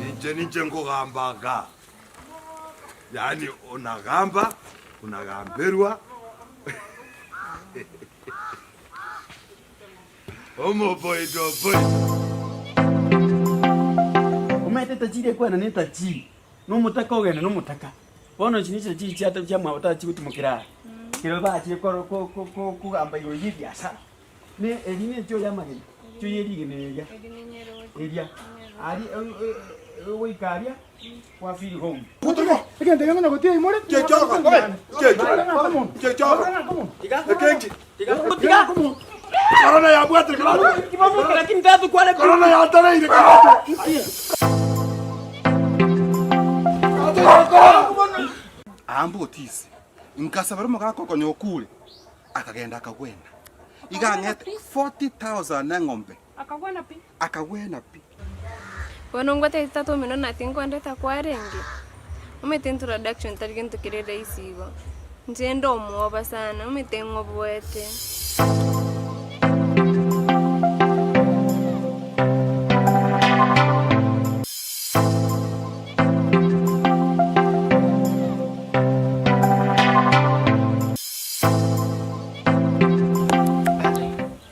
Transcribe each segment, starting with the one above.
Inche ninche nkogamba iga, yaani onagamba, onagamberwa, omoboidoboi. Omanyete etachiri ekwena na etachiri, na omotaka ogenda na omotaka. Bono echi nichire chiri chiato chiamwabo tachi gotimokera aa, kero bachire koro ko- ko- ko- kogamba igoro ya ebiasara. Ne eri ne echoo y'amagena, echoo ye rigena eria, eria, aria goika aria kwa feel home. Egento ekio ngonya gotiga imore. Korona yabwatire Korona yatareire Aambe otisi, nkasabera omogaka okonya okure, akagenda akagwena. Iga ang'ete 40,000 eng'ombe. Akagwena pi. Akagwena pi. Bono ngwatebete tata omino naki nkwandeta kwarenge? Omanyete introduction tari gento kere rahisi igo. Inche nde omwoba sana, omanyete ng'oboete.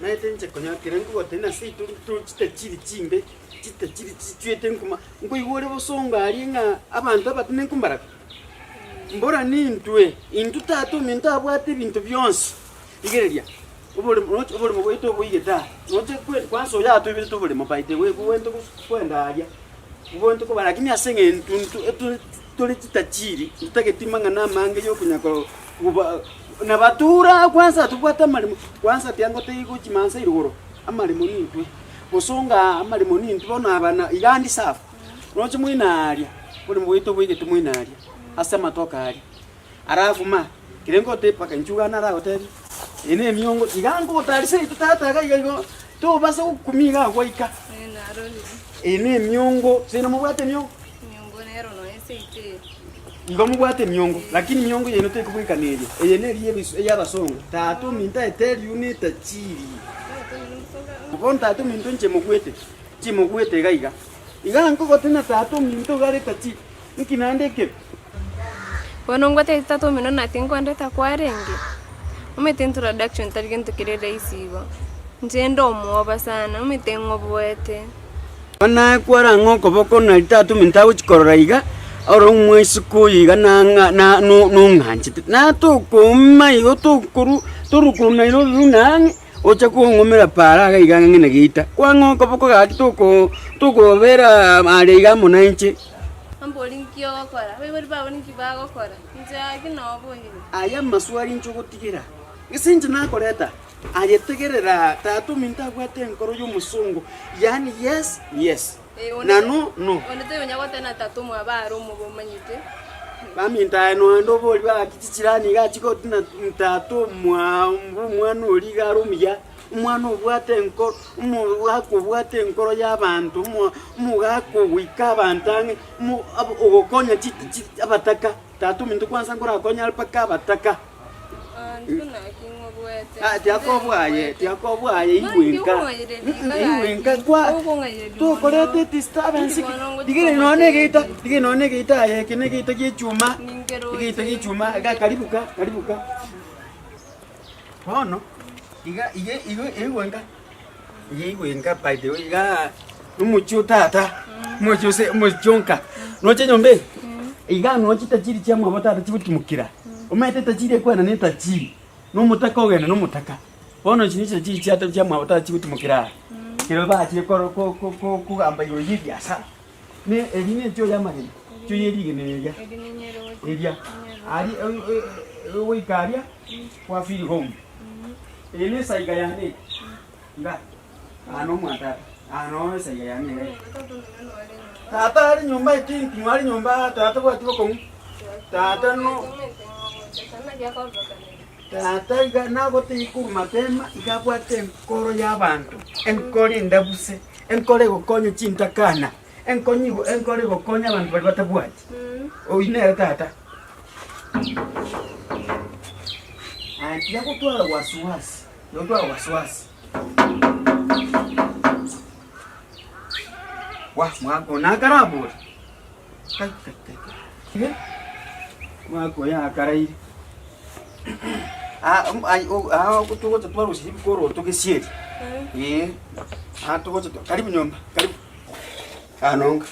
Naete inche konya kere nkogotebia nase intwe ntoro chitachiri chimbe, chitachiri chichwete nkuma, nkoigwa ore bosongo aria ng'a abanto abatenenku mbarabwo. Mbora nintwe, intwe tata ominto abwate ebinto bionsi, rigereria, oboremo roche oboremo bwaito oboigete aa, roche kwe kwansa oyo atoiberete oboremo by the way bobwenerete gos kwenda aria, bobwenerete koba lakini ase eng'encho intwe eto tore chitachiri, ntotageti mang'ana amange ya okonya ko koba nabatura kwansa tobwate amaremo, kwansa tiga ngotebie gochia maasa igoro, amaremo nintwe, bosongo aa amaremo nintwe bono aba na iga ande safu. Roche moino aaria, oboremo bwaito boigete moino aaria, ase amatoke aria. Alafu ma, kere ngotebia mpaka inchuo iga naragotebie, eye na emiongo, iga ngogotaria seito tata iga iga igo, tobasa gokumia iga gwaika. Ee narorire. Eye na emiongo, seino mobwate emiongo? Emiongo nero nonya seito eye. Igo mobwate emiongo, lakini emiongo yaino tekobwekana eria. Eye neri y'ebisu ey'abasongo. Tata ominto I tell you netachiri. Bono tata ominto inche mogwete, chimogwete iga iga. Iga nkogote na tata ominto iga are tachiri. Nki naende ekebe? Bono ngwatebete tata omino naki nkwandeta kwarenge? Omanyete introduction tari gento kere rahisi igo. Inche nde omwoba sana, omanyete ng'oboete. Bono kwarang'a okoboko nari tata ominto agochia korora iga, ore omoiseke oyo iga nang'a na no nong'anchete. Natokouma igo tokoru toru korwa Nairobi buna ang'e, ocha kong'umera paara iga iga ang'e na geita. Kwang'a okoboko gaki toko tokobera are iga amo nainche. Ambori nki ogokora? Abaibori bao ninki bagokora? Inche gaki noboire. Aya amaswali inche ogotigera, gese inche nakoreta aye tegerera tata ominto abwate enkoro y'omosongo yaani yes yes na no no. Onde taiyo onya goteba na tata omwabo are omobe omanyete. Baminto aye noende obori bagaki chichirani iga chigoti na tata omwabo omwana oria iga are omuya. Omwana obwate enkoro, omogaka obwate enkoro y'abanto, omo omogaka ogoika abanto ang'e, omo abo ogokonya chi chi abataka, tata ominto kwansa nkorakonye are mpaka abataka. Ah, tiakoboa aye, tiakoboa aye igwe nka, igwe nka kwa tokoreta edisturbance ki, rigereria nonya na egeita, rigereria nonya na egeita aye eke na egeita gia echuma, egeita gia echuma iga karibu ka, karibu ka. Bono, iga iga igo igwe nka, iga igwe nka by the way igaa omochie o tata, omochie ose omochie o nka, noche nyomba eye, igaa noo chitachiri chia mwabo tata chigotimokera, omanyete etachiri ekwena na etachiri, na omotaka ogenda na omotaka. Bono echi nichire chiri chiato chia mwabo tata chigotimokera aa, ekero bachire koro ko ko ko kogamba igoro ya ebiasara, ne eri ne echoo y'amagena, echoo ye rigena eria, eria, aria goika aria. Kwa feel home. Eye ne esaiga yane eye. Iga. Aa no mwa tata. Aa no esaiga yane iga. Tata are nyomba I think mware nyomba tata tabwati bokong'u. Tata no tata iga nagotebia korwa mapema iga abwate enkoro ya abanto, enkoro endabuse, enkoro egokonya chintakana, enkonyi enkoro egokonya abanto baria batabwati. Oyio nere tata. Aye tiga gotwara wasiwasi. Notware wasiwasi. Wa, mwaka one akarabore. Kai, kai, kai, kai. Eh, Mwaka oyo akaraire. Ah, um, ai, o- ah, togocha twarusia ebikoroto gesieri. Eh, ah, togocha twa- karibu nyomba, karibu. Ah, nonga.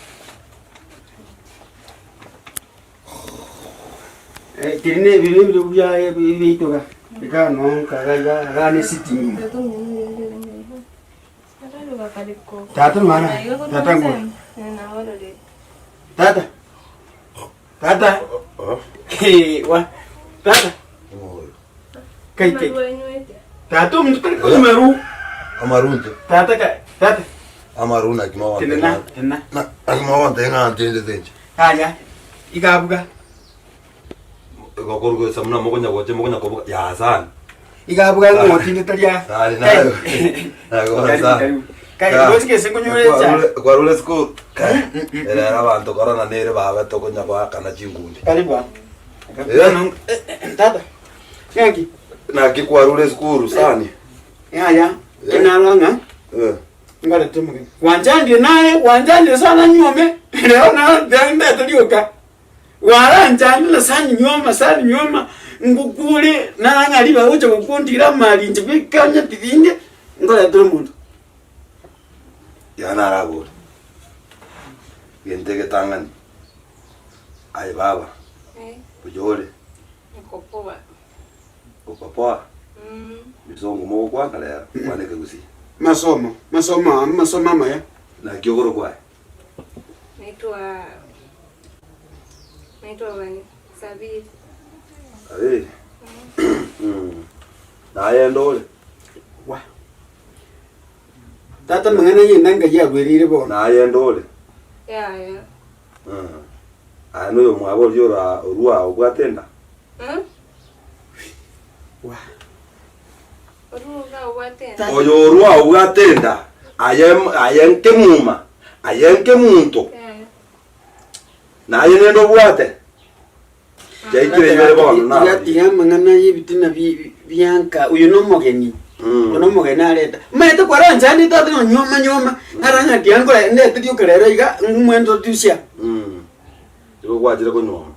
Eh, keri ne ebiro ebiro biaye biaito iga, iga nonka iga iga iga ne sitting room. Tata mwana, tata ngure. Tata. Tata. Hey, wa. Tata. Kai kai. Tata omonto tari konywa maru. Amarunte. Tata ka tata. Amaru naki mogontebia Tenena, ng'a- tenena. na- naki mogontebia ng'a ntindete inche. Yaya, iga abuga. Igo korwa gocha buna mokonya gocha mokonya kobuga yaa sana. Iga abuga ng'a otindete ria. Sani nayo. Nayo Karibu, sana. karibu. Kai, roche gese nkonyore echae. Kwarure school. Erero abanto korona nere babe tokonya goakana chinkundi. Karibu aa. Eh. Eh, eh, Tata. Ng'aki? Naki kwarure esukuru sani. Yaya, Eh. enarora ng'a Eh. ngarete omogeni. Gwanchandire naye, gwanchandire sana nyuome, rero na ndete rioka. Gwaranchandire sana nyuoma, sana nyuoma, ngokure narora ng'a ribaga ogocha gokontigira amari inche bweka onye tibinge, nkoretere omonto. Iga narabore, gento egetang'ani, aye baba, buya ore? Niko poa. Uko poa? Misongo mogokwana rero, kwana ekegusii. Masomo, masomo aa, masomo amaya. Naki ogoro kwaye? Naitwa naitwa Vani Sabiri. Sabiri? Mm. Naye ende ore? Wa. Tata amang'ana ayende ngai agwereire bono. Naye ende ore? Yaya. Mm. Aye noyomwabo oria ora orua obwate enda? Oyo orua obwate enda, aye aye nkemuma, aye nkemunto, naye nende obwate. Yaikire ibere bono Tiga nabarire. tiga amang'ana y'ebitina bi- bianka oyo nomogeni Mm. oyo nomogeni areta omanyete kwaranchani tata ng'a nyoma nyoma nara ng'a tiga nkore ndete rioka rero iga ng'umwentodusia Mm. Igo gwachire konyuoma.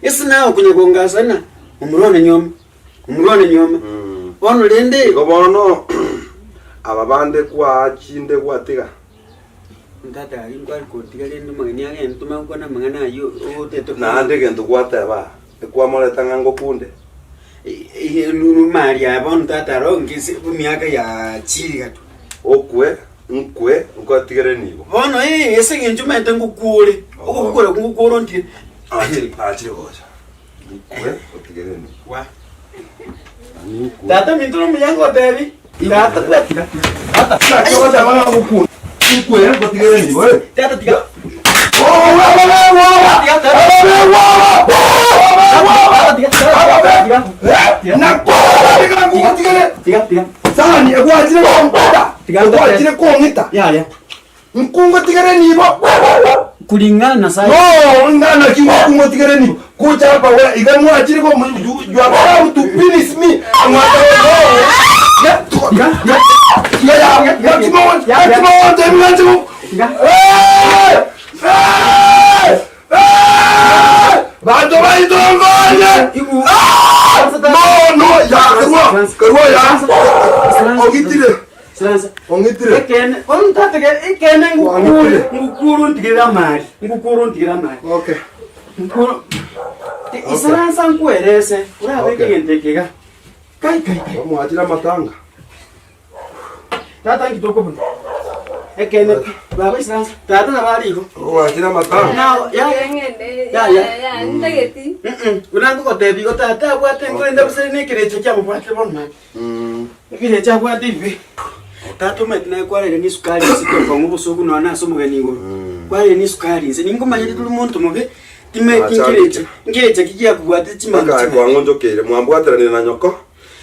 Ase naye okonya kongasana, omorwa one nyoma, omorwa one nyoma. Bono rende. Igo bono aba bande kwachinde gwatiga. Tata aria nkware kotiga rende omogeni agende tomanye gokwana amang'ana ayio ogotete. Naende egento gwateba aa, ekwamoreta ng'a ngokunde. Mari aya bono tata aro ngese emiaka ya chiri gato. Okwe, nkwe, nkwatigere nigo. Bono ee, ase eng'encho omanyete ngokure, ogokura okwo ngokure ontige. Achire, achire gocha. Nkwe, otigere nigo. Wa. Nkwe. Tata minto nomuya ngotebi, tata tiga. Tata. Naki ogoteba ng'a ngokure? Nkwe, ngotigere nigo, eh. Tata tiga. Gwachire kong'ita nkungotigere nibo Kulingana na science. No, ngana ki nkungotigere nibo kucha hapa we iga mwachire ko you are about to finish me mwata no ya ya ya ya ya ya ya ya Bantu baitonganye! No, no, ya, karua, karua ya. Ong'itire, ong'itire. Ekene, bono tata ekene ngukuru, ngukuru ntigere amari, ngukuru ntigere amari. Okay. Ngukuru. Isaransa nkwerese, orabe egento eke iga. Kai kai kai. Omwachire amatanga. Tata nki tokobuna? Ekeene pi, baba isaransa, tata nabo are igo. Omwachire amatanga. Nao, ya ya. Ng'ende, Ya, ya, ya. ya, ntageti. Mm-mm, buna nkogotebia igo tata abwate nkorende bosa ne ekerecha kiamobwatire bono mambia. Ebirecha abwate ebibe. Tata omanyete naye kwarenge ne esukari inse tokong'a obosoku nonya na ase omogeni igoro. Kwarenge ne esukari inse, ninkomanyete tore monto mobe, timanyeti nkerecha, nkerecha ki giakobwatire chimambia Mpaka chimambia. kwang'onchokeire, mwambwateranire na nyoko.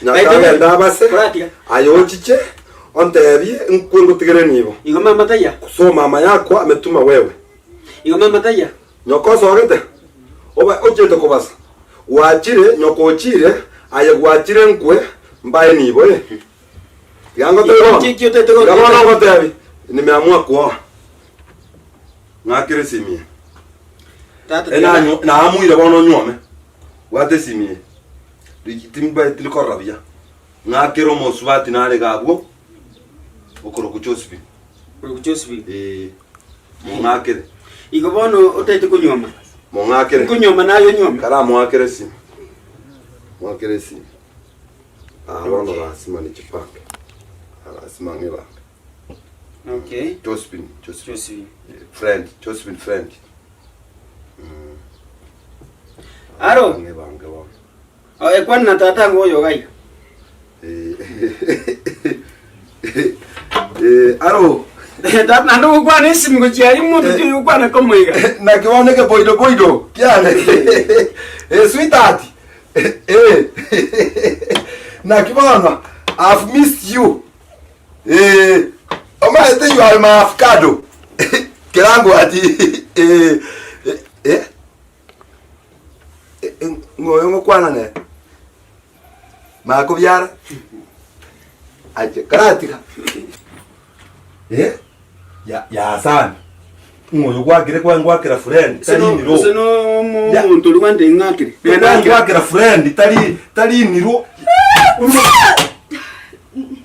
By the way, Nyakagenda abase, Koratiga. aye ochiche, ontebie, nkwe ngotigere nibo. Igo mama taiya. So mama yako ametuma wewe. Igo mama taiya. Nyoko osogete, oba ochete kobasa. Gwachire, nyoko ochire, aye gwachire nkwe, Mbae nibo eh. Tiga ngotebi bono. Ki- ki otete Tiga goteba? bono ngotebi, nimeamua kuoa. Ng'akere esimi eye. Tata, Eh, nanyo- naamuire bono nyuome. Bwata esimi eye. Ri- timbaeti tirikorora buya. Ng'akere omosubati nare iga abwo, okorokwa Josephine. Korokwa Josephine. Eh, mong'akere. Igo bono otaete konyuoma. Mong'akere. Nkonyuoma naye onyuome. Karamoakere esimi. Moakere esimi. Ah, bono lasima nijipange. Ah, Lasima ng'ibange. Okay. Josephine, Josephine. Josephine. Eh, Friend, Josephine friend. Aro. Ng'ibange bono. Oh, ekwana na tata ng'o oyo iga iga. Eh, aro. Tata naende ogokwana esimi gochia aria omonto tioyo ogokwana komo iga. Naki bono ekeboido boido kiane. Eh, sweetheart. Eh. Naki bono I've missed you. Eh, omanyete you are my avocado. Kerango ati eh eh Ng'o oyo ngokwana nere? Makobiara? Ache, karatiga. Eh? Ya, ya sana. Ng'o oyo gwakire kwa ngwakera friend, tari niro. Ase no Ya. omonto oria gwante ng'akire. Kwa ngwakera friend, tari tari niro.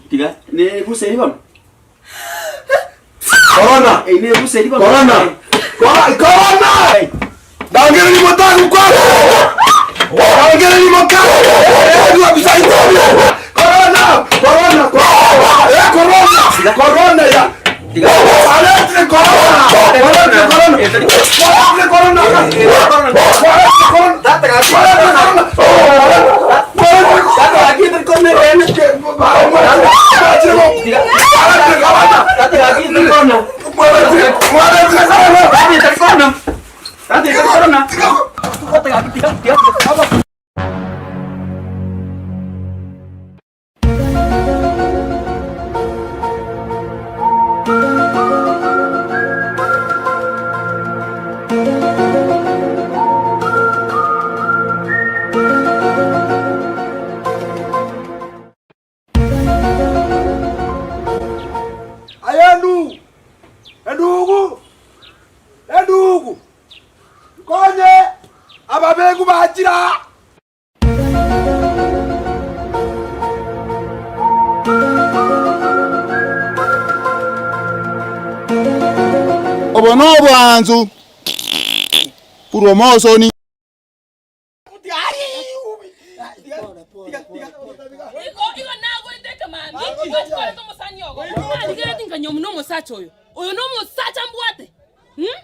Tiga, ne guseri bono. Corona. Eye ne ebuseri bono. Corona. Corona. Corona. Dangereri motagu kwako. Dangereri motagu. Corona. Corona. Corona. Eh, corona. Corona ya. Alete corona. Alete corona. Alete corona. Alete corona. Tata gaki. Alete corona. Tata gaki tari korona ene. Tata gaki tari korona. Tata tari korona. Tata tari korona. Tata gaki tiga tiga. Aye endugu, endugu, endugu, nkonye ababeegu bachire aa. Obo nobwansu korwa omosoni. Igo nagwete ekemambia, gwachikorete omosani ogo. Narigeretie nkanywa buna omosacha oyo. Oyo nomosacha mbwate? Hmm?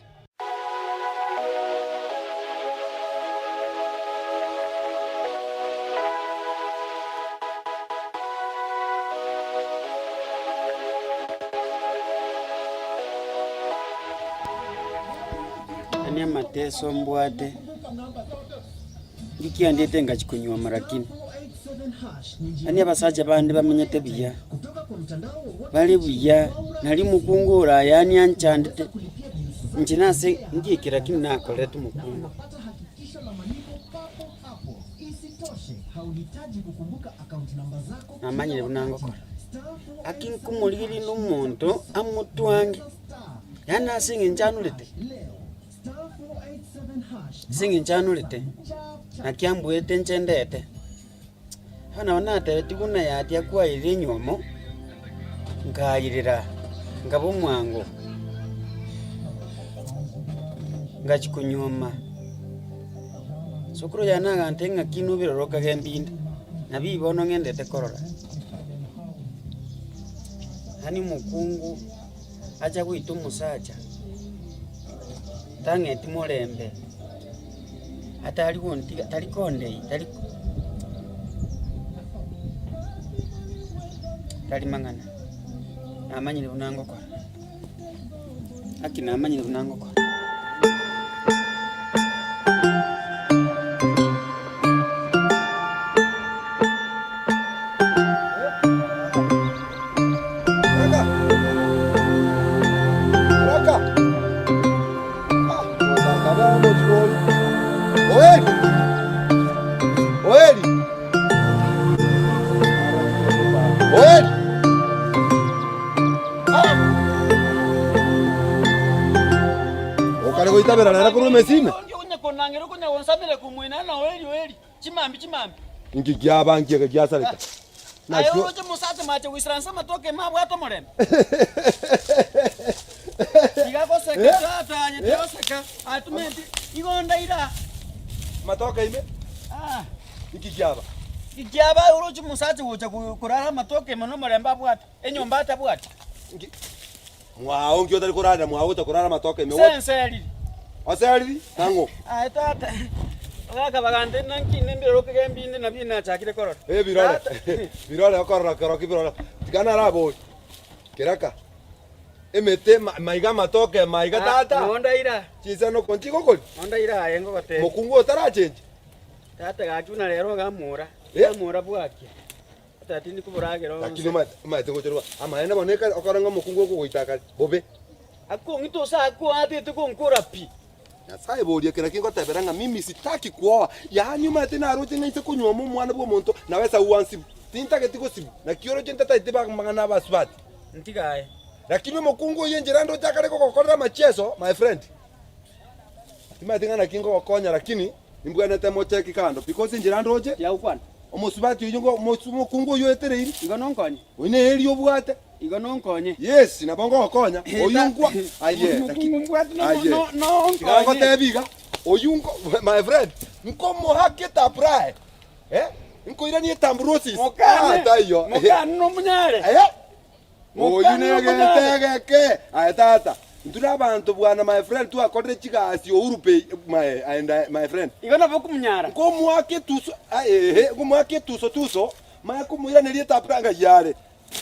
Yaani amateso mbwate, ngikiandete ngachia konywa marakini. Yaani abasacha bande bamenyete buya, bare buya, nari omokungu ore yaani anchandete, inche nase ngiike lakini nakorete omokungu. Namanyire buna ngokora, aki nkomorigereria rinde omonto amotwange, yaani ase eng'encho anorete, ase eng'encho anorete, naki ambuete inche ndete. Bono nabo natebetie buna yatia kwairire enywomo, nkairera, nkaba omwango, ngachia konyuoma. Sokoro yane agantebia ng'a ki nobirore okage mbinde, nabio bono ng'endete korora. Yaani omokungu acha goita omosacha, tang'eti morembe, atari gontiga tari kondei tari tari mang'ana, namanyire buna ngokora, gaki namanyire buna ngokora. Ogoitabera rero korwa emesime? Inki kiaba nki eke giasareka? Nakio Amatoke ime? Inki kiaba? Kiaba oroche omosacha gocha korara amatoke ime nomorembe abwate, enyomba atabwati. Mwao nki otari korarera mwao gocha korara amatoke ime? Senseriri. Oseriri? Nang'o? Aye tata, ogaka bagante naki inde mbiroroke gembi inde nabio nachakire korora. Eh, birore. Birore okorora koroki birore. Tiga narabori. Keraka. Emete maiga amatoke maiga tata. Noo ndaira. Chinsanoko nchigokori. Noo ndaira aye ngogotebia. Mokungu otarachenchi. Tata gaki buna rero ogamora. Ogamora bwakia. Tata tindi koboragera onsi. Lakini omanyete gochorwa amaene bono ekare okore ng'a omokungu okogoita akare bobe. Akong'ita ose akoatete gonkora pi. Nyasae boria kera kingotebera ng'a mimi sitaki kuoa, yaani omanyete naroche ng'a inse konyuoma omwana bw'omonto nawesa gwansibu, tintageti gosibu, naki oroche ntataeti amang'ana abasubati. Ntiga aye. Lakini omokungu oyio enchera ndoche akare gogokorera amacheso, my friend, timanyeti ng'a naki ngogokonya lakini nimbwenerete mocheki kando because enchera ndoche, Tiagokwana. omosubati oyio ngo omokungu oyio oetereiri, Igo nonkonye. oyio neri obwate. Igo nonkonye. Yes, nabo ngogokonya. Oyio nkwa aye. Omokungu mbwate no- Aye. no- nonkonye. Tiga ngotebi iga, oyio nko my friend, nkomohake etaprae, eh, nkoiranie etambrosis. Mokane, Ah, taiyo. mokane nomonyare. Eh, oyio Mokane negete nomonyare. egeke. Aye tata, intwe na abanto bwana my friend twakorire chigasi Uhuru pay my, and I, my friend. Igo nabo okomonyara. Nkomoaka etuso, ah, ehe, nkomoaka etuso tuso, manye komoiraneria etapra ng'ai are.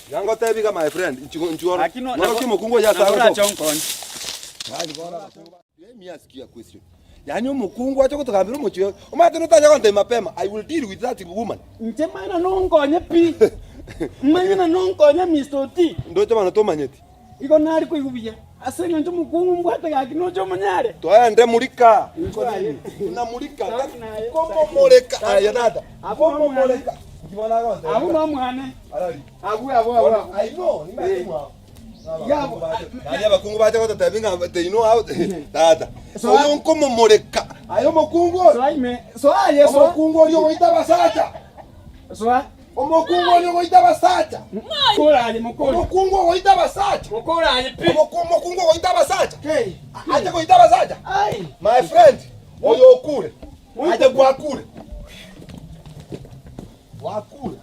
Iga ngotebi iga my friend, inchuo inchuo oro. Lakini no- Norokia omokungu oyo ase nabo orache agosoka. onkonye. Yaani bono abakungu ba- Let me ask you a question. Yaani omokungu ache gotogambera omochie oyo, omanyete notacha gontebia mapema, I will deal with that woman. Inche manya nonkonye pi. Manya na nonkonye Mister Oti. Ndoche bono tomanyeti. Igo nare koigwa buya. Ase eng'encho omokungu mbwate gaki noche omonyare. Toende murika. Inchuo aye. Buna murika. Safi naye. Komomoreka. Aye tata. Abwo nomwane. Komomoreka. Inki bono agontebia? Abwo nomwane. Arari. Abwo abwo abwo abwo. I know, nimanyete mwao. Iga abwo. Yaani abakungu bache gototebia ng'a they know how tata. Oyo nkomomoreka. Aye omokungu oyo. Soa ime. Soa aye soa. Omokungu oria ogoita abasacha. Soa. Omokungu oria ogoita abasacha. Mokore aye mokore. Omokungu ogoita abasacha. Mokore aye pi. Omokungu ogoita abasacha. Kei. Ache goita abasacha. Ai. My friend, oyo okure. Ache gwakure. Gwakure.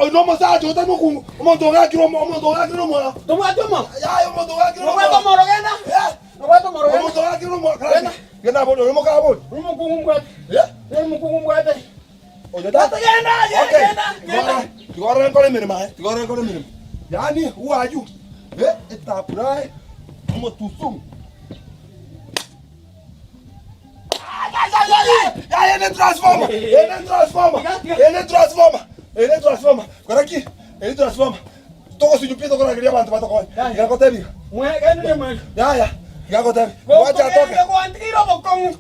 Oyo nomosacha otari mokungu, omonto ogakire omonto ogakire nomwana. Tobwate omo. Yaya omonto ogakire Nobwate nomwana. omoro genda. Nobwate omoro genda. Omonto ogakire nomwana. Genda bori, oyo mokabori. Omokungu mbwate. Omokungu mbwate. Oyo tata. Genda, Okay. genda, genda. Tiga orore nkore emeremo aye, tiga orore nkore emeremo. Yaani who are you? Eh, etapurae, omotusumu. Yaya ene transformer, ene transformer, ene transformer, ene transformer. Kora ki? Ene transformer. Togosunywa pi tokorageria abanto batokonye. Iga ngotebi iga. Yaya, iga ngotebi. Wacha atoke.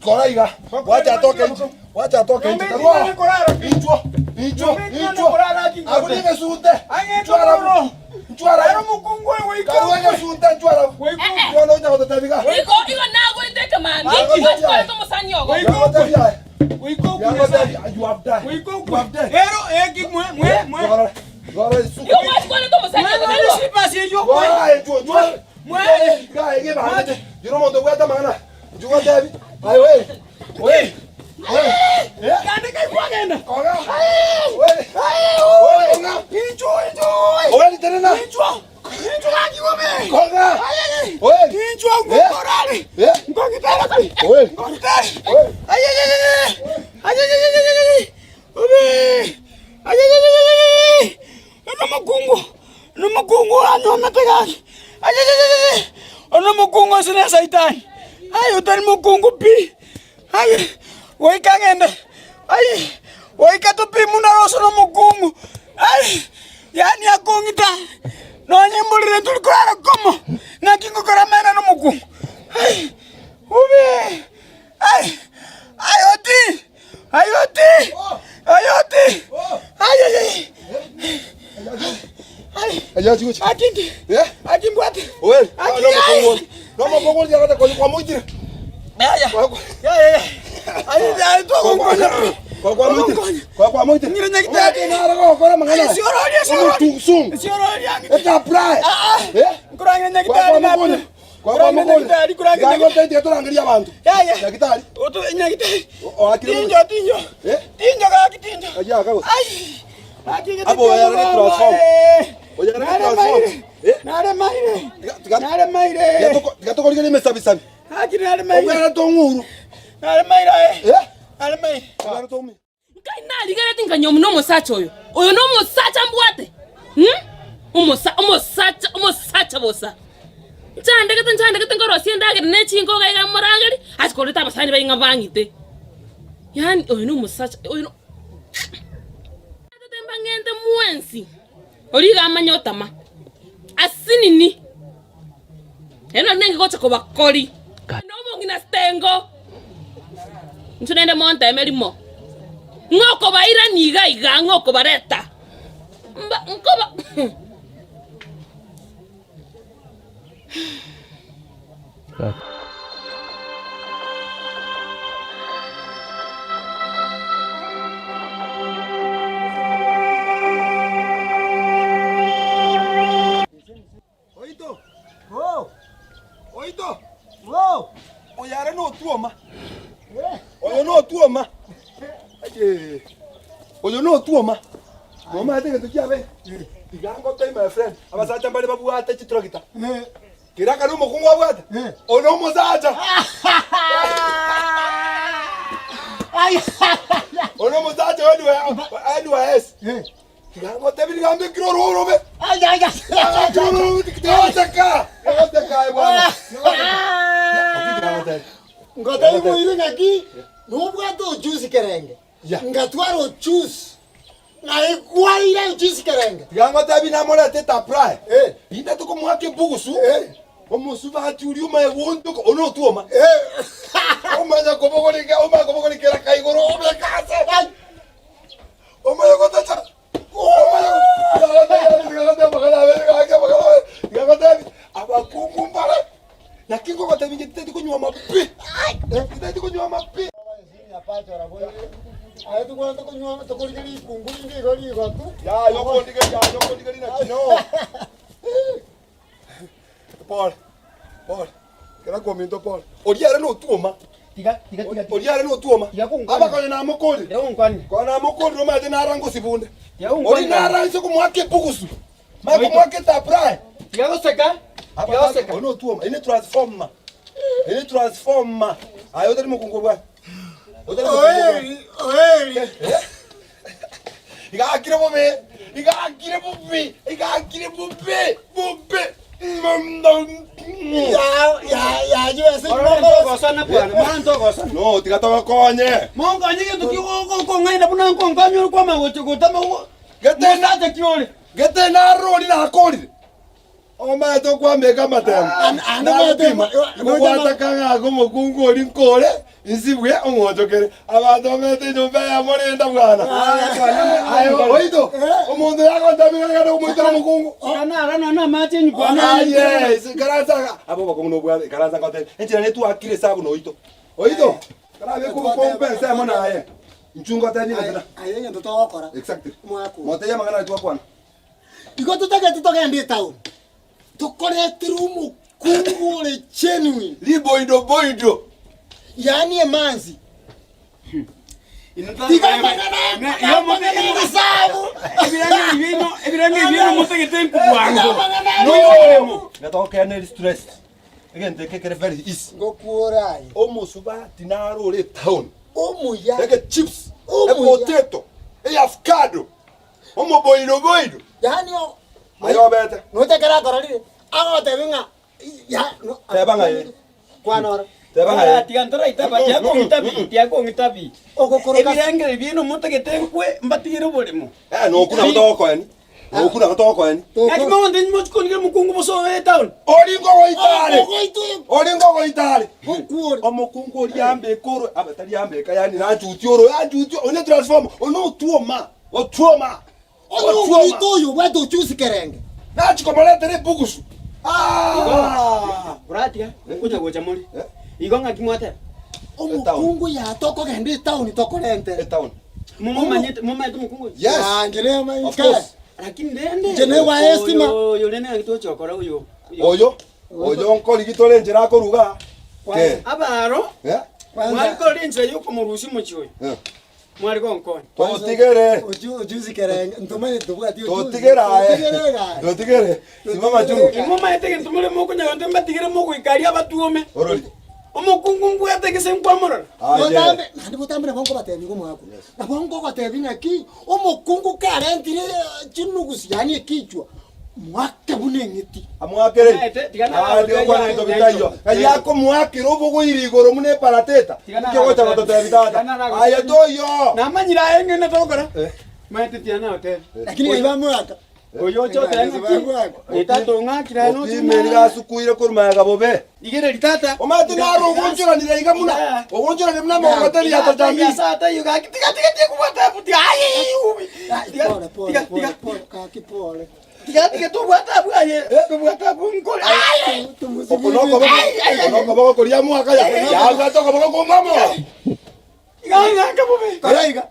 Kora iga. Wacha atoke inche. Wacha atoke inche. Karua. Inchwo. Inchwo. Inchwo. Abwo nigesunte. Inchwo arabu. Inchwo arabu. Karua egesunte inchwo arabu. Bono onya gototebi iga. Igo igo nagoete ekemambia, gwachikwarete omosani ogo. Iga ngotebi aye. Iga ngotebi you have died. You have died. Igoro, igoro isuka. Igo gwachikwarete omosani ogo, taibo? Wae, inchwo, inchwo. Iga, iga ebangete. Jiro omonto obwate amang'ana. Inchwo ngotebi. Aye we. We. We. Eh? Koga. We. We, koga. Owe, tenena. Koga. We. Eh? Eh? We. We. Nomokungu nomokungu anyomete gaki ayeyeyeye onomokungu ase ne saitani aye otari mokungu pi aye goika ng'ende aye goika topi buna ase nomokungu aye yaani akong'ita nonye mborire tori korara komo naki ngokora amang'ana nomokungu aye obe aye aye oti. Ayoti! Ayoti! Ay, ay, ay! Aye chigochi. Aki ndi. Eh? Aki mbwate. Oe. Aki, No mokongo. No mokongo ya kwa kwa moitire. Yaya. Kwa kwa Yaya. Yaya. Aye aye twagonkonya. kwa kwa moitire. Kwa kwa moitire. Ng'ire nyagitari. Omwate nara gokora mang'ana. Siororia siororia. Omotusun. Siororia. Eta apply. Ah. Eh? Nkurangire Kwa nyagitari kwa na. mokonye. Kwa kwa Kurangire mokonye. nyagitari kurangire Ngango nyagitari. tete torangeria abantu. Yaya. Nyagitari. Oto nyagitari. O akire. Tinjo tinjo. Eh? Tinjo gaki tinjo. Aye akago. Ai. Aki gete. Abo, oyarare transform. Oyarare transform. Eh? Naremaire. Tiga tiga Naremaire. tiga tokorigere emesabisabi. Aki naremaire. Obwera tong'uru. Naremaire. Eh? Naremaire. Obwera tong'uru. Nkai narigeretie nkanywa buna omosacha oyo, oyo nomosacha mbwate, hmm? Omosa omosacha omosacha bosa. Nchandegete nchandegete nkorosia endagera ne chinkoga iga morangeri, ase koreta abasani baye ng'a bang'ite. Yaani oyo nomosacha oyo no Tete mbang'ente mwensi, oria iga amanye otama, asinini, ere nari nenge gocha kobakori. Na omong'ina Stengo, inche naende monteme rimo, ng'a okobairania iga iga, ng'a okobareta, mba nkoba. Oito. Oh. Oito. Oh. Oyo are notuoma. Oyo notuoma. Aye. Oyo notuoma. Nomanyete egento kiabe? Tiga ngotebie my friend, abasacha mbare babwate chitractor. Kera akare omokungu abwate, oyo nomosacha. Oyo nomosacha NYS. Tiga ngotebie niga mbekire orwo orobe. Tigateka. Tigateka aye bwana. Tigateka. Ngotebi boire ng'aki nobwate ojusi kerenge Yeah. ngatwara ojusi naigwaire ojusi kerenge Tiga ngotebi namorete taprai. Eh. Inde tokomoaka ebugusu. Eh. Omosubati oria omaye gwontoka one otwoma. Omanya kobogoria omanya kobogoria kera kaigoro obeka ase. Omanya gotacha. Abakungu mbare. Naki ngogotebi inche titeti konywa pi. Titeti konywa pi. Aye tokwana tokonywa tokorigia rikungu rinde igo rigotu. Ya yokondigeria yokondigeria naki no. Pole. Pole. Kera kominto pole. Oria ere notwoma. Tiga tiga tiga. Oria ere notwoma. Tiga konkwana. Abakonye namokorire. Tiga konkwana. Konya namokorire omanyete nara ngosibunde. Tiga konkwana. Ori nara inse komoaka ebugusu. Manye komoaka etaprai. Tiga goseka. Tiga goseka. Oria notwoma. Ere transformer. Ere transformer. Aye otari mokungu bwana. Otari mokungu bwana. Oeri, oeri. Iga akire bobe. Iga akire bobe. Iga akire bobe. Bobe. Ya, ya, ya, yo ase Oro ntogosana bwana, mara ntogosana. No, tiga togokonye. Monkonye gento ki okong'aina buna nkonkonye ore kwama gocha gotama Gete mosacha ki ore. Gete narori nakorire. Omanyete okwambeka amatemo. An- ande amatemo. Ngobwata kang'aka omokungu oria nkore insibwe ong'ochokere. Abanto bamete enyomba eyemo renda bwana. Aye oito omonto yagontabia ng'a omoitera omokungu. Tiga nara amache enyuku Aye, ikaransa iga. Aba obokong'u nobwate ikaransa ngotebie. Enchera netwakire esabu na oito. Oito, karabeke obokombe ensemo naye. Inchuo ngotebie egento na. Aye egento togokora. Exactly. Mwaka oyo. Motebie amang'ana aria twakwana. Igo totagete togende etown tokoretere omokungu ore genuine. Riboido boido. Yaani emanzi. Tiga amang'ana amang'ana egesabu. Ebiranga ebi motagete nkobwango. No. Gatokeaneri stress. Egento eke kere very easy. Ngokuora aye. Omosubati naro ore etown. Omuya. Ege chips, Omuya. epotato, eavocado. Omoboiro boiro. Yaani o Aye obete. Noche ekero akororire, agotebi ng'a ya no Teba ng'a ee. Kwana oro. Teba ng'a ee. Tiga ntoraitaba, tiga kong'itabi, tiga kong'itabi. Ogokoroka Ebirengeri biaino motagete nkwe, mbatigere oboremo. Eh, nokwo nabo togokoeni. Nokwo nabo togokoeni. Naki mogontebia mochie kondikera omokungu bosa oye etown? Ori ngogoita are. Ogoita oyo. Ori ngogoita are. Gokwo ore. Omokungu oria ambeka oro, abe tari ambeka yaani nanchutie oro, yanchutie, one transformer, one otwoma. Otwoma! Onye Otwoma! ogoita oyo obwate ochusi kerenge. Nachia komoretera ebugusu. Aah! Oratiga nkonya gocha more. Igo ng'aki mwateba? Omokungu yaa tokogenda etown tokorentere. Etown. Momomanyete momanyete omokungu oyo? Yes. Ah, inche nemanyete. Of course. Lakini rende Inche negwa estima. Oyo oyo rende ng'aki togochia gokora oyo. Oyo, oyo nkorigi tore enchera akoruga. Ke. Abaro Eh? mwari korora enchera yokomorusia omochie oyo. Eh. Mwari gonkonya. Totigere. Ojuzi kerenge ntomanyete tobwati ojuzi. Totigere aye. Totigere gaki. Totigere. Simama juu. Imomanyete egento more mokonya gento mbatigere mogoika aria abatuome. Orori. Omokungu mbwate gese nkwamorora. Aye. Botambe naende botambe nabo nkobatebia igo omwaka oyo. Nabo nkogotebia ng'aki, omokungu karentire chinugusi yaani ekichwa, mwake buna eng'iti. Amwakere. Naete, tiga nara Aye, tiga gotebia kwana binto aye, bitaiyo. naito. Ng'ai akomoakera obogoiri igoro buna eparateta. Tiga nara Inki ogocha gotebia. gototebia tata? Tiga nara gotebia. Aye toiyo. Namanyire aye ng'ina togokora. Eh. Maete tiga nagotebia. Lakini ng'ai bamwaka? Oyo oche otebe ng'aki, eh, tata ong'akire aye noche Opime nigo asukuire korwa magega bobe. Rigereria tata. Omanyete naro ogonchoranire iga buna ogonchoranire buna amagogoteri ya tochamiri. Ase taiyo gaki tiga tiga tiga kobwata abwo tiga aye ubi. Tiga Pole, pole, tiga pole, tiga pole, gaki pole. tiga tiga tobwate abwo aye tobwate abwo nkore aye. Oko nokoboko oko nokoboko koria mwaka ya yabwate okoboko kw'omwamo. Iga ng'ake bobe. Kora iga.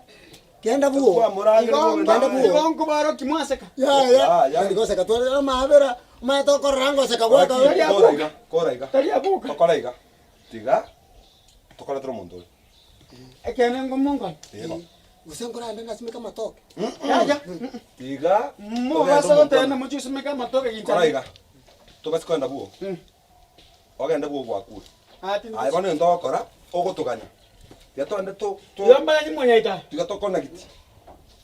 Genda bwoo. Kwamorangire Igo bobe Genda naye. bwoo. igo nkobaroki mwaseka. Yaya. Ah, ya. Tari goseka tware amabera, omanyete okorora ngoseka gwaka. Gaki, Kora iga, kora iga. Tari aboka. Tokore iga. Tiga tokoretere omonto oyo. Ekeene ngomonkore. Tiga. Gose nkorande nasimeke amatoke. Yaya. Tiga. Mobasa goteba mochie osimeke amatoke gincha. Kora iga. Tobasi kogenda bwoo. Ogende bwoo gwakure. Aye bono egento ogokora, ogotoganya. Tiga togende to to Tiga mbanye monyaita. tiga tokonagiti.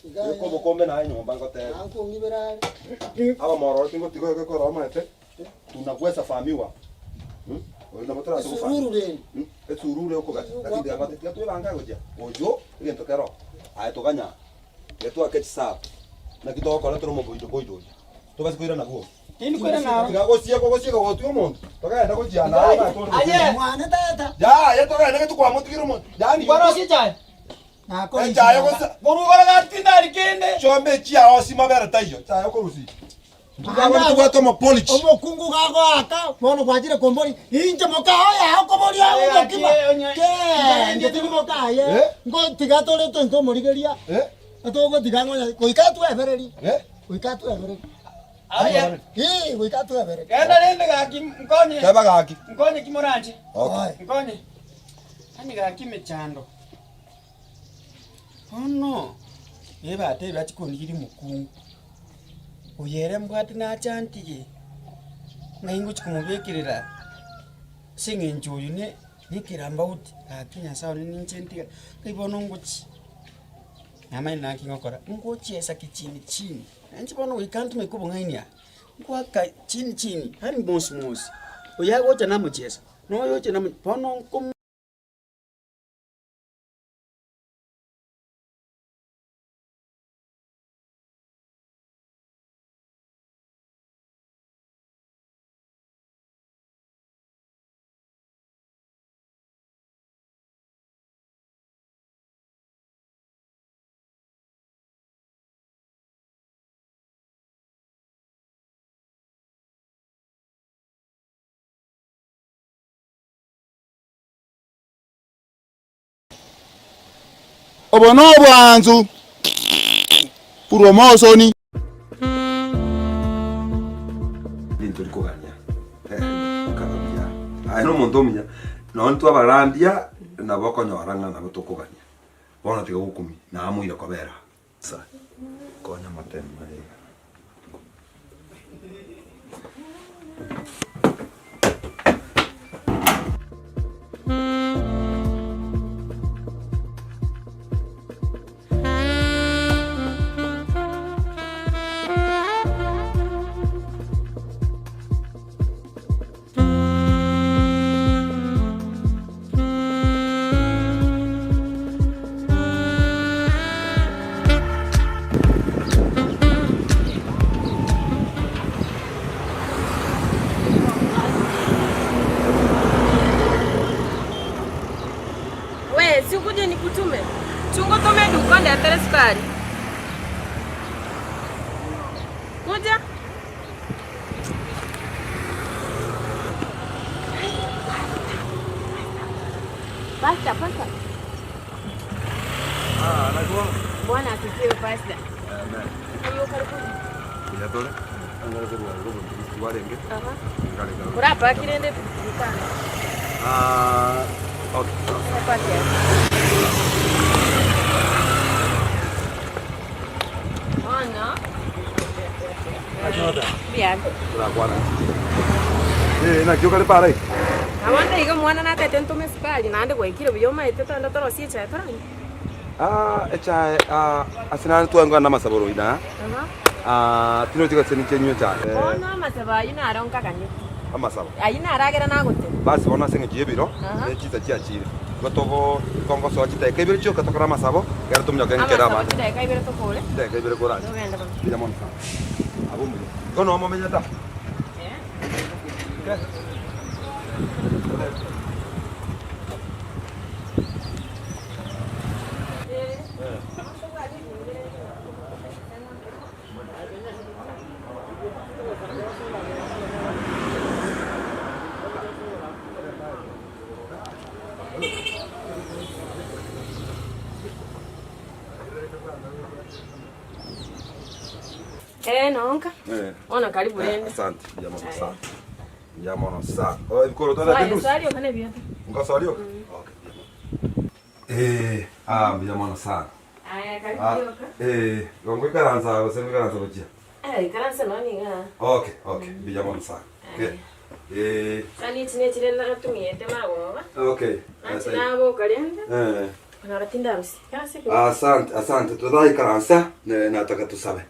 Beka obokombe naye nyomba ngotebe. Ankong'ibera are. Abamororo tingotiga oyoke korora omanyete, tunagwesa famiwa. Oyo nabo torase gofamia. Esururu rende. Esururu ekogacha. Lakini tiga ngote tiga twebange gochia. Oyio egento kero. Aye toganya. Tiga twake chisabu. Naki togokora tore omoboido boido oyo. Tobase koirana bwogo. Tindi koirana aro. Tiga gosiekwa gosiekwa gotwa omonto. Togenda gochia naye omanyete ore Aye. gosiekwa. Mwane tata. Yaya togende gete kwamotigire omonto. Yaani Kwarosia echae. Echae gose Korwa igoro gati tindari kende. chiombe echiao ase mabere taiyo. Echae okorusia. Tobwate tobwate omopolichi. Omokungu gagoaka bono gwachire komboria inche moka oye akoboria omokima kee inche tindi moka aye Eh? ngotiga tore ntomorigeria Eh? togotiga ngonya goika atwebererie Eh? goika atwebererie Aye. Ee, goika atwebererie Genda rende gaki nkonye. Teba gaki. Nkonye ki moranche. Okay. Nkonye. Yaani gaki emechando. Bono, ebatebia achie kondigeria omokungu, oyo ere mbwate nache antige, ng'ai ngochia komobekerera ase eng'encho oyo ne nekerambauti, gaki nyasaye one ninche ntigare, ng'ai bono ngochia, namanye naki ngokora, ngochiesa kichini chini, nainche bono goika ntumeke obong'aini aa, ngoaka chini chini, yaani mosi mosi, oyo agocha namochiesa, na oyo ocha namo bono nko. Obo nobwansu korwa omosoni. Rintori kogania bikaba buya. Aye nomonto omuya, nonye twabarandia nabo okonyora ng'a nabo tokogania. Bono tiga gokumia, namoire kobera aa. Konya amatemo aye iga. We, si ukuje nikutume? Chungo tome duka ndetere sukari. Kuja. Pastor, pastor. Ah, naki bono? Bwana asifiwe pastor. Amen. Oyo okare korwa. Buya tore. Angare korwa igo omonto kwarenge. Aha. Ngare kare. Orapaki rende epikipiki kando. Ah, okay. Orapaki aye. Bono. Mbuya. Torakwana. Eh, naki okare para iga? Nabo ndaiga omwana natete ntome esukari naende gwaikire buya omaete togende torosie echae toranywe. Ah, echae ah, ase nare twangana na amasabo roina. Aha. Ah, tinochi gose ninche nywe echae. Bono amasabo ayio naro nkaganyete. Amasabo. Ayio naragera nagoteba. Basi bono ase eng'encho y'ebiro, Aha. ne chinsa chiachire, igo togo tongosoa chidaeka ibere chioka tokore amasabo, ekero tomonyoke nkere Amasabo abande. chidaeka ibere tokore. Chidaeka ibere koranche. Togende bono. Mbuya mono sana. Abwo mbuya. Igo noo momenyete aa? Eh. Eh, nonka. Eh. Bono karibu rende. Asante. Mbuya mono sana. Mbuya mono sana. Oh, ebikoroto na Swali, kendusi. swali okane biata. Ngosoria? Okay, mbuya mono. Eh, ah, mbuya mono sana. Aya, karibu Ah, yoka. eh, igo ngoikaransa gose ngoikaransa gochia? Eh, ikaransa nonye igaa. Okay, okay, mbuya mono sana. Okay. Eh, Sani echi nechire natumiete magoba. okay. Nanche naboka rende. Eh. Konyora tindarusia. Ikaransa ekero. Asante, asante. Toraikaransa, ne- nataka tusabe.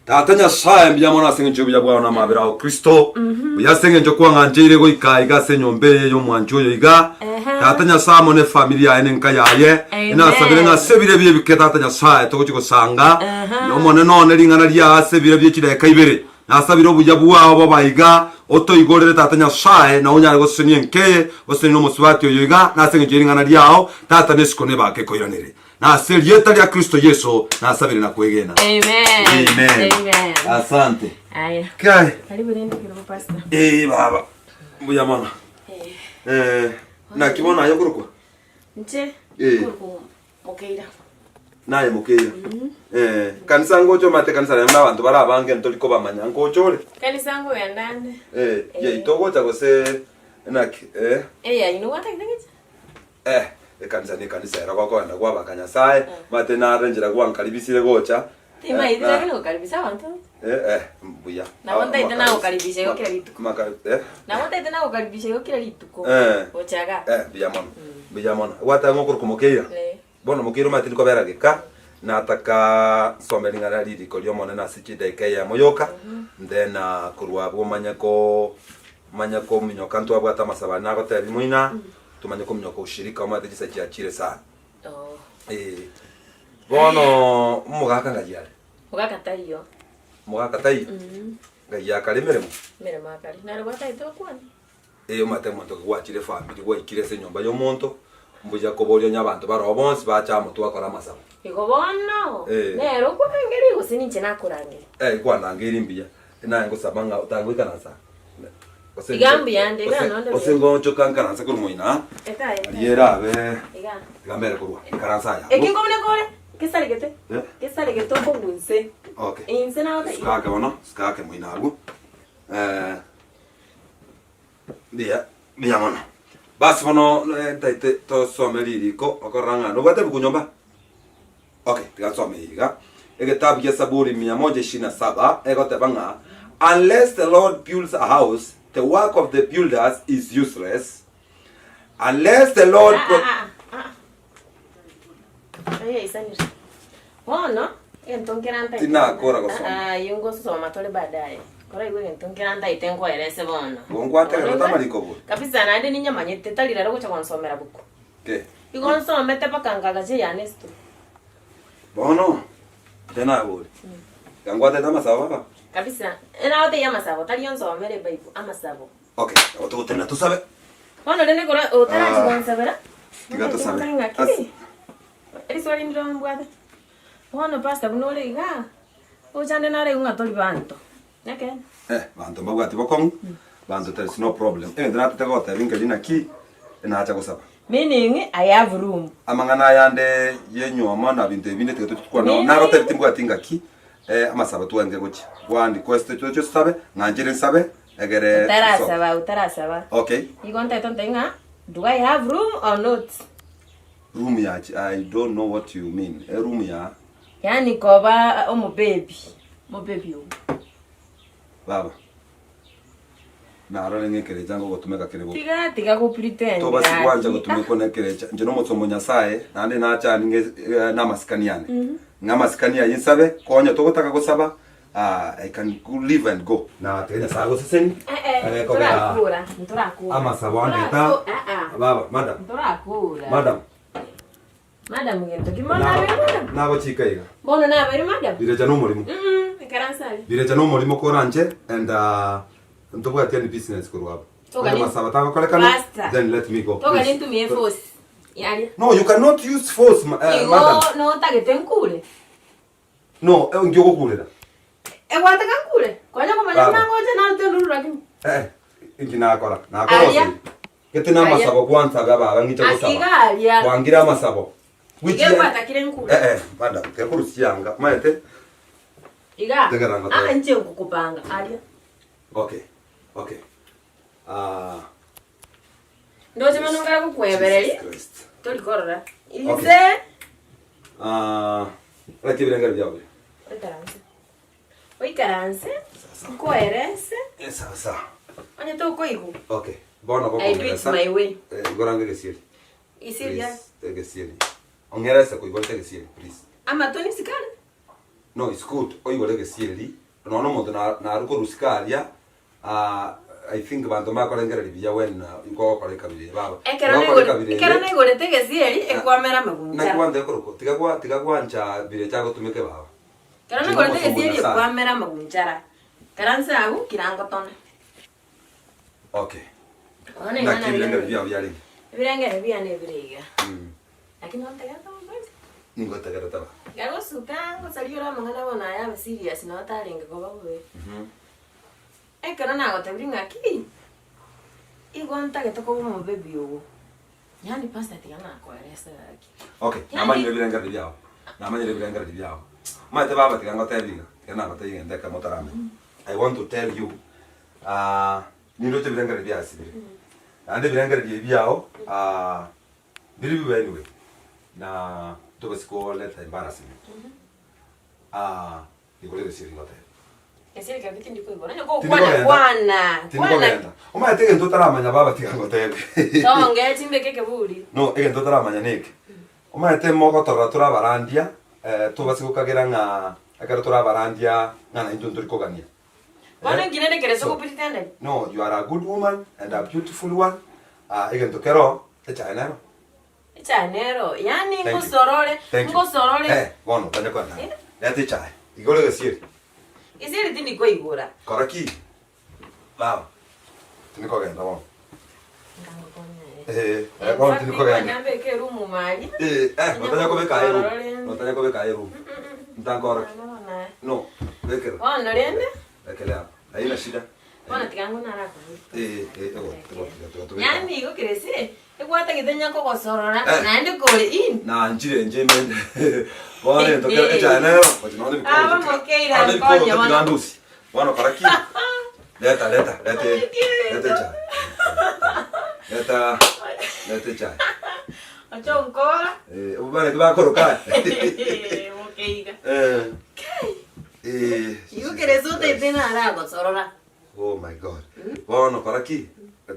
Tata Nyasae, mbuya mono ase engencho y'obuya bwao na amabera ao Kristo, mbuya ase engencho kwang'ancheire goika iga ase enyomba eye y'omwanchi oyo iga. Tata Nyasae amo nefamiri yaye na enka yaye, inasabire ng'a ase ebiro ebi ebike Tata Nyasae togochia gosanga, na Omonene one ring'ana riao ase ebiro bie chidaeka ibere. Nasabire obuya bwao bobe iga, otoigorere Tata Nyasae, na onyare gosesenia enka eye, osesenie nomosubati oyo iga, na ase engencho ye ring'ana riao, Tata nesiko nebake ekoiranere. Na ase erieta ria Kristo Yeso nasabire na kwegena. Amen. Amen. Amen. Asante. Aya. Kai. Karibu rende kirogo pastor. Eh baba. Mbuya mono. Eh. Eh, naki bono aye okorokwa? Nche. Eh. Korokwa Mokeira. Naye Mokeira. Eh, kanisa ngocha omanyete kanisa naende abanto bare abange ntori kobamanya ngocha ore? Kanisa nkogenda ande. Eh, yaito ogocha gose naki? Eh. Eh, yaino gwatagete ng'echa? Eh, ekanisa nekanisa ero gokogenda kwabaka Nyasaye, omanyete nare enchera gwankaribisire gocha. Timaeti Eh, na- lakini gokaribisa abanto. Eh, eh, mbuya. Nabo ntaete Makaribis- nagokaribisha igo kera rituko. Maka- eh, Nabo ntaete nagokaribisha igo kera rituko. Eh. Gocha igaa. eh, mbuya mono, mbuya mono. Gwateba ng'a okorokwa Mokeira? Eh. Bono Mokeira omanyete ndikobera geka, nataka nsome ring'ana ririko ri'Omonene ase chidaeka eyemo yoka, then ah, korwa abwo omanye ko manye kominyoka ntwabwate amasabo aria nagotebia moina. Tomanye kominyoka ushirika omanyete chisa chiachire sana. Oh. Eh, bono omogaka ng'ai are? Mogaka taiyo. Omogaka taiyo? Ng'ai akare emeremo? Emeremo akare. Nare gwataete gokwana? Eh, omanyete omonto gwachire efamiri gwaikire ase enyomba ya omonto, mbuya koboria onye abanto baroo bonsi bacha amo twakora amasabo. Igo bono, Eh. nere okorangeria gose ninche nakorangeria? Eh, kwanangeiri mbuya, naye ngosaba ng'a otangoikaransa. Gose Iga mbuya nde, iga gose- nonde gose buya. ngochoka nkaranse korwa moino aa, Eka eka. riria erabe Iga. iga mbere korwa ikaranse aya abwo. Eki nkobuna kore, kesaregete. Eh? Kesaregete okogwa inse. Okay. Inse nagote. Sikake bono, sikake moino abwo. Eh, mbuya, mbuya mono. Basi bono eh, ntaete tosome ririko okorora ng'a nobwate ebuku nyomba? Okay, tiga nsome eye iga. Egetabu gia Saburi mia moja ishirini na saba egoteba ng'a unless the Lord builds a house, the work of the builders is useless. Unless the Lord Ah, pro- ah, ah, ah. Aye, isanire. Bono, egento nkera ntaete. Tinakora gosoma. Ah, ah, ayio ngosoma tore baadaye. Koraigwe egento nkera ntaete nkoerese bono. Igo nkwategerete Bono igo- amariko bori. Kabisa naende ninyamanyete tari rero ogocha gonsomera buku. Ke. Igo nsomete mpaka nkagacha eyane esito. Bono, inche nabori, iga ngwatete amasabo baba? Kabisa, nagotebia amasabo, tari onsomere ebible, amasabo. Okay, nabo togotenena tosabe. Bono rende kora otarachi Ah, gonsabera, tiga tosabe. ng'aki As- Eriswali ndire mbwate. Bono pastor buna ore igaa, ochande nare igo ng'a tori banto. Nekeene. Eh, banto mbabwati bokong'u, banto there is no problem. Egento natete gotebia nkeri naki, nacha gosaba. Meaning I have room. Amang'ana aya ande y'enyuomo na binto ebi binde tiga tochi tokwane Meaning. Nagotebi timbwati ngaki amasabo twenge gochia. Go and request toche tosabe, ng'a nchere nsabe egere tosoke. Otarasaba, otarasaba. Okay. Igo ntaete ontebi ng'a do I have room or not? Room ya chi I don't know what you mean. Eroom ya. Yaani koba omobebi, mobebi oo. Baba, narore ng'a ekerecha ngogotumeka kere bobe. Tiga tiga go pretend Tobasi gwancha gaki. gotumekwa nekerecha. Inche nomosomba o Nyasae, naende nacha ninge namasikani ane. Ng'a amasikani ayio nsabe, konya togotaka gosaba, ah, I can leave and go. Na tiga Nyasae agoseseni, Eh eh, eh, kogera ntorakora, ntorakora. amasabo ande ta Ntorako- ah ah. baba, madam, Ntorakora. madam. Madam gento ki mono nabeire madam? Nagochika iga. Bono nabeire madam? Birecha nomorimo. Mm, ikaransa aria. Birecha nomorimo koranche and uh, ntobwati any business korwa abwo. Toka Onye ni- masaba tagokorekana, Pastor. then let me go. Toka please. nintumie force. Yaria. No, you cannot use force, ma, uh, Igo madam. notagete nkure. No, eh, inki ogokurera? Egwateka nkure. Konya komanya Baba. buna ngocha narute nduru lakini. Eh, inki nakora? Nakora Aria. ose. Gete namasabo gwansabe ababa ng'iche Ah, gosaba. iga aria. Kwangire amasabo. Iga egwatakire nkure. Eh eh, madam, tekorusia chianga. Maete. Iga. Tegera ngotebe. Ah, inche ngokopanga aria. Okay. Okay. Ah. Ndoche mono ngara gokwebereria. Jesus Christ. Tori korora. Okay. Inse. Ah, raki ebirengero biao bire. Oikaranse. Oikaranse. Nkoerese. Eh, sawa sawa. Onye tokoigwa. Okay. Bono I do it gokongeresa. my way. Eh, igorange egesieri. Gesieri Please, egesieri. Ong'erese koigorete egesieri, please. Amato nisikare. No, it's good. Oigore egesieri. Nonya omonto na naru korusika aria, ah, I think banto mbakorengereria buya when nkogokora ekabira eye baba. Ekero Gokora naigore- ekabira eye- ekero naigorete egesieri, ekwamera Naki amagunchara. gwancha ekorokwa? Tiga gwa tiga gwancha birecha agotumeke baba. Ekero Inche naigorete nomosomba o egesieri Nyasaye. ekwamera amagunchara. Karanse agwo kirangotone. Okay. Bono ing'ana Naki ebirengero birenge- biao biarenge? Ebirengero biane ebire iga. Lakini nontegerete omokungu? Ningotegerete ba. Iga gosuka ngosaria ore amang'ana bono aya abe serious nabo tarenge koba bobe. Ekero nagotebirie ng'a ki, igo ntagete koba omobebi ogo, yaani pastor tiga nakoerese gaki. Okay, Yaani- namanyire ebirengererio biao, namanyire ebirengererio biao. Omanyete baba tiga ngotebie iga, tiga nagotebie egento ekemo otaramanya. I want to tell you, ah, nindoche ebirengererio biasibire. Naende ebirengererio ebi biao, ah, biri bibe anyway, na tobasi koleta embarrassment. Ah, Igoro egesieri ngotebe. Gesieri kiago tindi koigora. Onye Tindi gokwana kogenda. kwana. Tindi Kwana. kogenda. Omanyete egento otaramanya baba tiga ngotebe. Tonge chimbeke ekeburi. No, egento otaramanya neke. Omanyete mogotorora tore abarandia, eh, tobase gokagera ng'a ekero tore abarandia ng'a naintwe ntori kogania. Bono Eh? inki rende kere So, sogopretenda? No, you are a good woman and a beautiful one. Ah, egento kero, echae nero. Echae nero, yaani Thank you. ngosorore, Thank you. ngosorore. Eh, bono tanya kwana. Eh? Leta echae. Igoro egesieri. Gesieri tindi koigora. Kora ki? Baba. Tindi kogenda bono. Eh, eh, bono tindi kogenda. Nyambeke erumu mari. Eh, eh, notanya kobeka aye room. Notanya kobeka aye room. Ntankora ki? No, bekera. Bono rende, Bekera hapo. Haina shida. bono tiga ng'o narakobori. Eh, eh, ego, ego, tiga tobeka. Yaani igo kerese, egwatagete nya kogosorora, Eh. naende kore in. Nanchire inche imende. Bono egento kero echae nero, gochi nonya ebikoroto Aba tiga- mokeira nonya ebikoroto nkonye bono. tiga ndusie. Bono kora ki? Leta, leta, leta, leta echae. Leta, leta echae. Oche onkora. Eh, obwo bakoroka aya. Mokeiga. Eh. Eh. Igo kerese otaete naragosorora. Oh my God. Bono kora ki?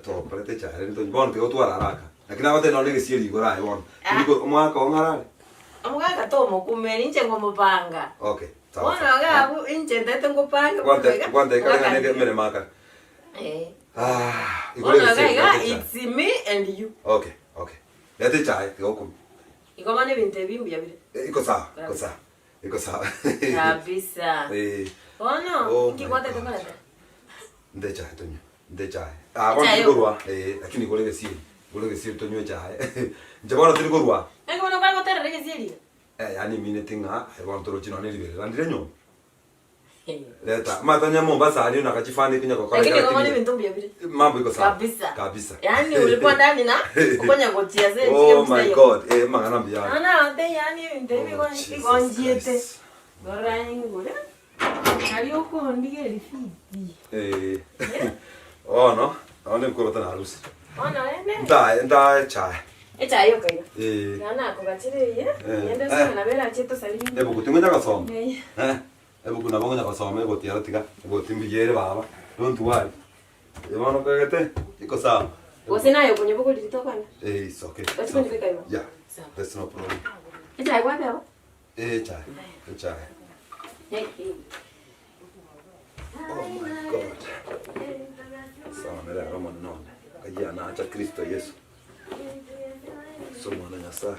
Tokorete echae rende bono tiga otware haraka. Lakini nagotebia nonye egesieri igoro aye bono. Ah. Omwaka oo ng'arare. Omogaka tomokumeri inche ngomopanga. Okay. Sawa. Bono iga abwo inche ntaete ngopange Gwante bono iga, gwante kare ng'a omogaka neke emeremo akare. Eh. Ah, igoro Bono iga egesieri iga leta echae. it's me and you. Okay, okay. Leta echae tiga okumia. Igo bono ebinto ebi mbuya bire. Eh, Iko sawa, iko sawa. Iko sawa. Kabisa. Eh. Bono, Oh inki my gwatete God. koreta? Nde echae tonywe. Nde echae. Ah, bono Echae tiri korwa. Eh, lakini igoro egesieri. Igoro egesieri tonywe echae. Inche bono tiri korwa. Naki bono kware goterera egesieri iga? Eh, yaani emineti ng'a aye bono torochi nonye riberera ndire nyomba. Leta amate onye Mombasa aria nakachifani konya gokora Lakini ekero bono ting'ina. ebinto mbuya bire. Mambo iko sawa. Kabisa. Kabisa. Yaani ulikuwa ndani na okonya gochia se Oh my God, eh amang'ana mbuya are. Ana ate yaani ebinto ebi Oh, igo Jesus igonchiete. Christ. Rora ingure. Nari okondigeria fiti. Eh. Bono, bono nkorota na harusi. Bono rende. Ntae ntae echae. Echae yoka iga. Eh. Iga nakogachera eye, Eh. eyende Eh. ase nabo erache tosarie. Ebuku tingonya gosoma. Eh. Eh. Ebuku nabo ngonya gosoma egoti ero tiga, egoti mbuya ere baba, don't worry. Eye bono okagete, iko sawa. Gose naye okonyebogoria tokwana? Eh, it's okay. Ochi konyebeka igo? Yeah. Sawa. There's no problem. Echae gwateba? Eh, echae, echae. Oh my God. Sawa nere aro omonene one. Ayia nacha Kristo Yesu. Ase omwana o Nyasaye.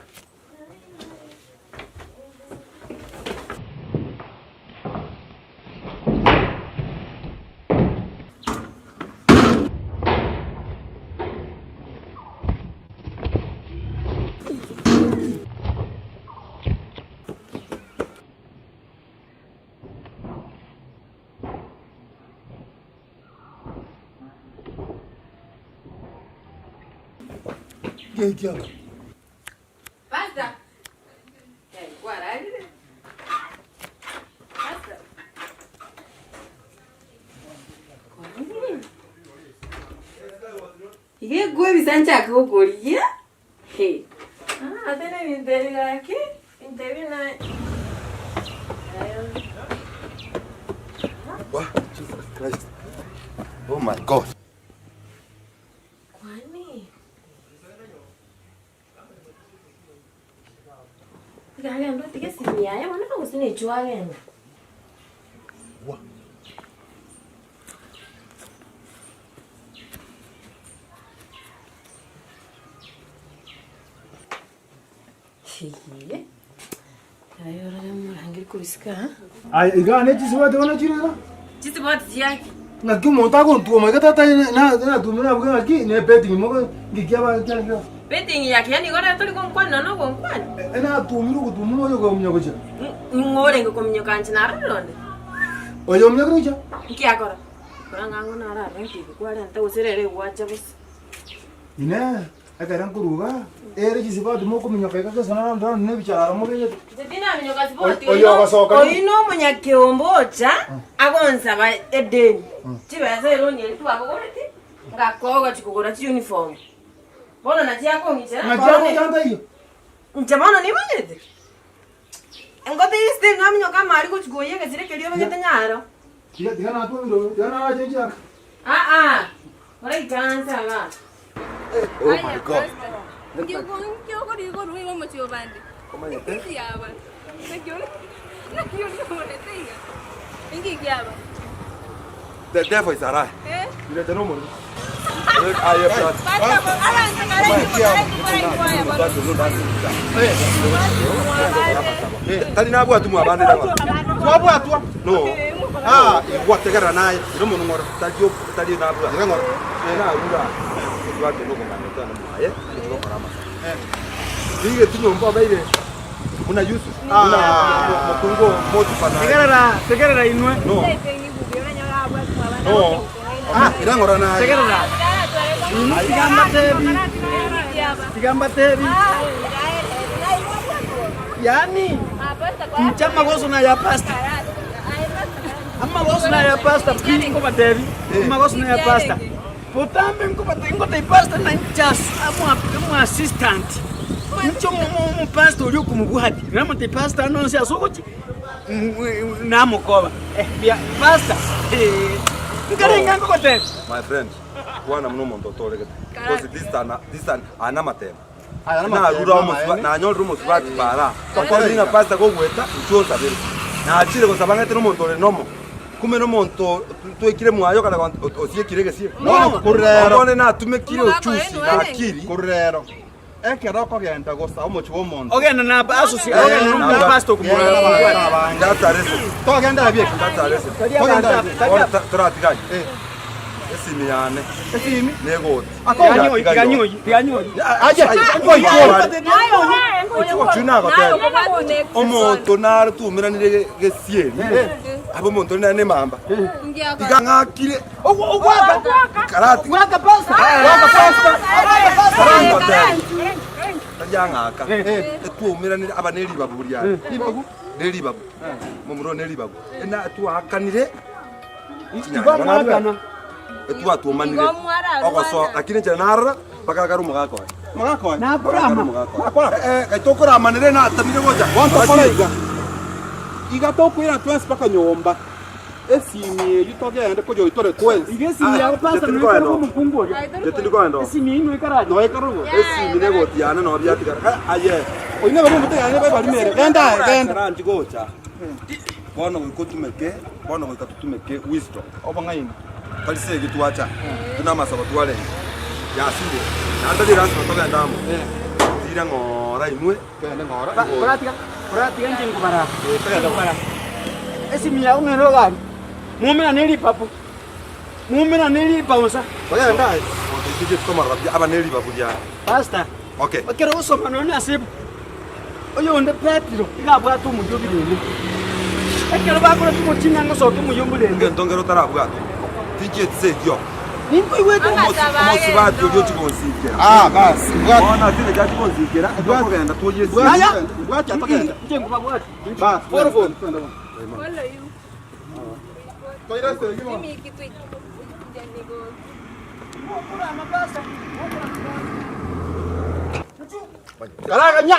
Pastor. Eh, kwararire? Pastor. Kwararire? Iga ekwebisa nchake gokorigia. He. Ah, ate na ebinto ebi gaki, ebinto ebi na Wah, Jesus Christ. Oh my God. Kwani? Iga agende otige esimi yaye bono gose nechwe agende. Wah. Hiiii aye orore omorangeri korwa isiko aa. Aye igaa ne chisibati bono chire iga. Chisibati chiaki? Ng'aki omonto agontwoma iga tata natumire nabuga ng'aki ne betting mogo ng'iki aba kiagera. Betting yaki yaani igo rero tori gonkwana nonya ogonkwana? Enatumire ogotumwa oyo okominyoka gochia. Ning'o orenge kominyoka inche narorire onde? Oyo ominyokire gochia? Nki akora? Kora ng'a ang'o nararore ntibi kwarenta gose rero egwacha bosa. Inee! Ekero nkoruga, ere chisibati mokominyoka iga gose na round round ne ebichararo mobegete? Inche tinaminyoka siboti, Oyo ogosoka oyio na omonyakeombe ocha agonsaba edeni, chibesa eroni eria twabogoreti, ngakoa ogochi kogora chiuniform. Bono nachi akong'ichera, Ng'aki bono agocha ntaiyo? Inche bono nimanyete? Ngotebi Steve naminyoka amari gochi koyia egesire keria obegete nyaro. Tiga tiga natwomire oyo, tiga narache nchiaka. Aa, ora ikaranse igaa. Oh my God. The devil is a lie. Irete nomorero. Aye, brother. Tari nabwatu mwabande naba. Twabwatwa. No. Ah, igwa tegerera naye. Ire omonwe ng'ora. Tari tari nabwatu. Ire ng'ora. Narura. Twate nokong'ana tana mwaye. Tugokora amasa. Rigeti nyomba obeire buna Yusuf, buna mokungu o Potifa na Tegerera, tegerera inwe. No. No. Ah, ira ng'ora naye. Tegerera. Inwe tiga mbatebi. Tiga mbatebi. Yaani inche amagoso naya pastor. Amagoso naya pastor pi nkobatebi. Amagoso naya pastor. Botambe nkobate ngotebia pastor ng'a inche ase omo assistant, inche omopastor oria okomobwatia, namotebia pastor ande onsi ase ogochia namokoba eh pastor eh nkarenge nkogotebia. My friend, kwana buna omonto otoregete because this an this an aya namatemo. Aya namatemo Narure omosuba amaene. nanyorire omosubati para Tokore tokore ng'a iga. pastor kogoeta inchuo onsabere. Nachire gosaba ng'ete nomonto ore nomo. Kumbe nomonto twekire mwaye okare osiekire egesie. Bono korwa rero. Bono natumekire ochusi na akili. Korwa rero, ekero okogenda gosaba omochie bw'omonto. Ogende na asosi, ogende na omopastor okomobwatia. That's a reason. Togenda abie. That's a reason. Tari abanto Togenda aba, abie. tari Bono aba. toratiga ayio. Esimi yane. Esimi? Negoti. Omonto nare twaumeranire gesieri, abe omonto onde nere nemamba. Iga ng'akire karati. Tari ang'aka. Twaumeranire aba ne ribabu riane. Ne ribabu. Momura one ne ribabu. Ena twaakanire chinyanya. Etwatwomanire ogosoa lakini enchera narora mpaka akare omogaka oye. Omogaka oye? Nakorama. Omogaka oye. Eh, eh, gai tokoramanere natamire gocha. Bono tokore iga. Iga tokoirana twensi mpaka nyomba. Esimi eyio togende koyoitore twensi. Iga esimi yago pastor Inche noikare tindi omokungu oria. Inche tindi kogenda oo. Esimi eyio noikare aye. Noikare obo. Esimi negoti yane noo biatigara. Eh, aye. Oyio nebe omote yane barimere. Genda aye, genda. Karanchi gocha. Bono goika otumeke, bono goika totumeke wisdom. Obong'aini. Tari segi twacha, buna amasabo twarenge, yasire, naende tari lasima togende amo. Tire ng'ora inwe. Togende ng'ora. Koratiga, koratiga inche nkobaraa. Nkobaraa. Esimi yago ng'ende ogari. Muumerane ripapu. Muumerane ribaunsa. Togende aye. Otoitigie tokomorora buya, aba neribabu riane. Pastor. Okay. Ekero ogosoma nonya ase ebuku, oyonde Petero iga abwate omoyio obirende. Ekero bakora chimoching'a ngosokia omoyio oborende. Egento nkere otarabwate, tinchieti segio. Ninkoigwete Omosubati oria ochia gonsikera. Ah, basi. Bono ase engencho achia gonsikera, tokogenda twoyie esegi. Yaya! Bwati atogenda. Inche nkobabwati. Basi. Foro foro. Follow you. Toire esegi bono. Mimi kitu Karaganya.